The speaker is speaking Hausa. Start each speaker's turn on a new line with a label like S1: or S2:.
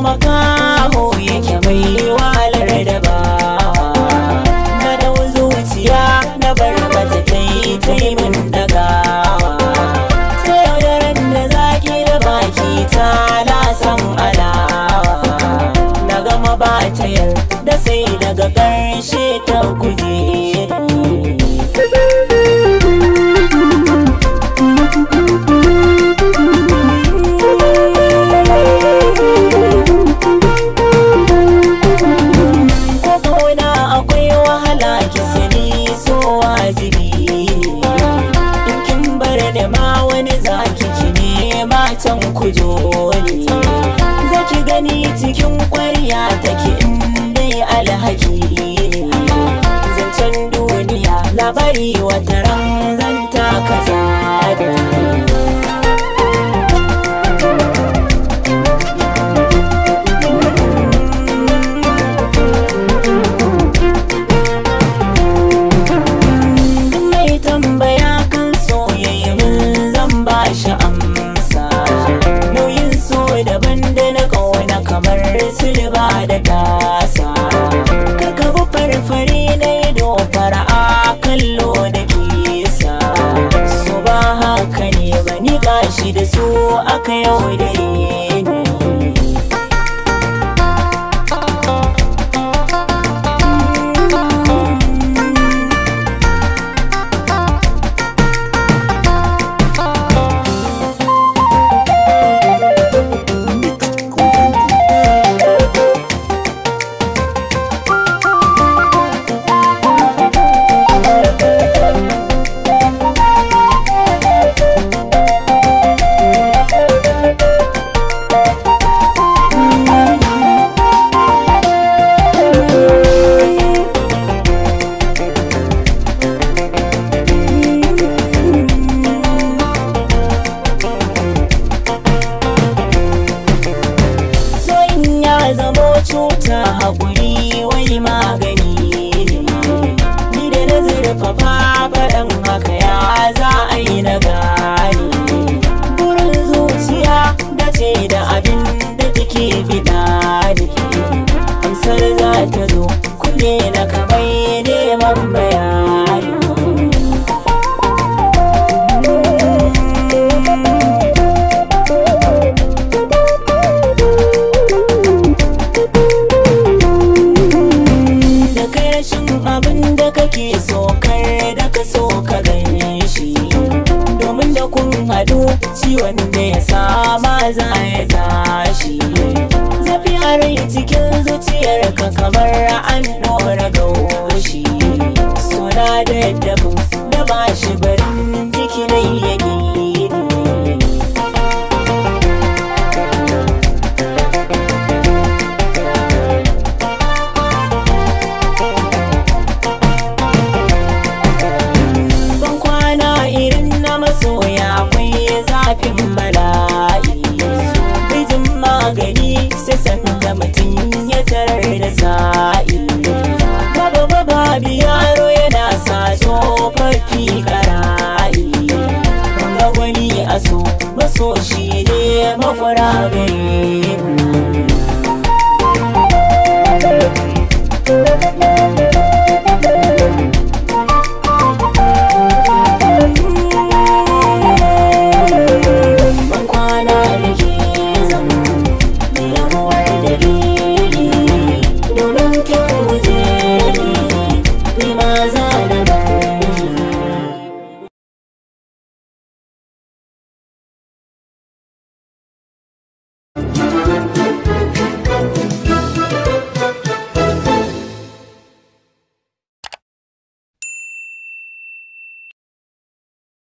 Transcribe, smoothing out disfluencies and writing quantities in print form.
S1: Makaho yake mai wahalar da ba na dau zuciya na bar mata tai min dagawa ta yaudaran da zaki da baki ta lasan alawa na gama ba ta yarda sai daga ƙarshe ta guje. Can kujoli zaki gani cikin ƙwarya take indai alhaki ne zancen duniya labari wata ran zan taka zabi. Mai tambaya kan soyayya mun zan ba shi amsa. Nauyin so daban da na ƙauna kamar silba da tasa. Karka bi farfari na ido fara'a kallo da kisa. So ba haka ne ba ni gashi da su aka yaudare ni. Cuta haƙuri wai magani ne ni da na zurfafa faɗin haka ya za a yi na gane burin zuciya da ce da abin da take fiɗa ne amsar za ta zo kunne na kamai neman bayani. Abin da kake so kar da ka so ka gane shi domin da kun haɗu ciwon da ya sama za ya tashi zafi a rai cikin zuciyarka kamar an ɗora gaushi suna da dabin da ba shi barin jiki na yake. Zafin bala'i bijin magani sai sanda mutum ya tarar da sa'i baba babu yaro yana sa tsofaffi kara'i ga wani aso maso shi ne makwara gare.